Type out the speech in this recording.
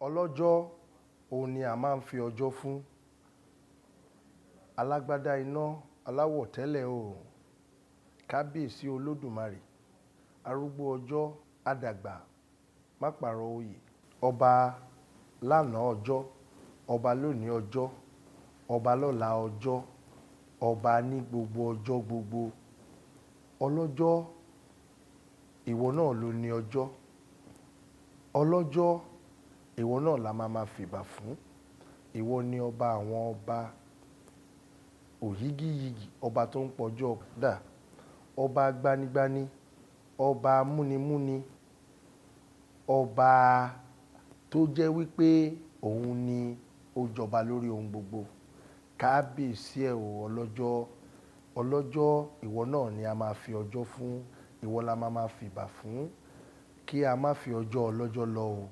Ọlọ́jọ́ òun ni a máa ń fi ọjọ́ fún. Alágbádá iná, aláwọ̀ tẹ́lẹ̀ oòrùn, kábíyèsí olódùmarè, arúgbó ọjọ́, àdàgbà má pààrọ̀ oyè, ọba lánàá ọjọ́, ọba lónìí ọjọ́, ọba lọ́la ọjọ́, ọba ní gbogbo ọjọ́ gbogbo. Ọlọ́jọ́, ìwọ náà ló ní ọjọ́. Ọlọ́jọ́, ìwọ náà la máa máa fìbà fún. Ìwọ ni ọba àwọn ọba, òyígíyigì, ọba tó ń pọjọ́ dà, ọba gbanigbani, ọba múnimúni, ọba tó jẹ́ wípé òun ni ó jọba lórí ohun gbogbo. Kábíyèsí ẹ̀ o ọlọ́jọ́. Ọlọ́jọ́, ìwọ náà ni a máa fi ọjọ́ fún, ìwọ la máa máa fìbà fún. Kí a má fi ọjọ́ ọlọ́jọ́ lọ o.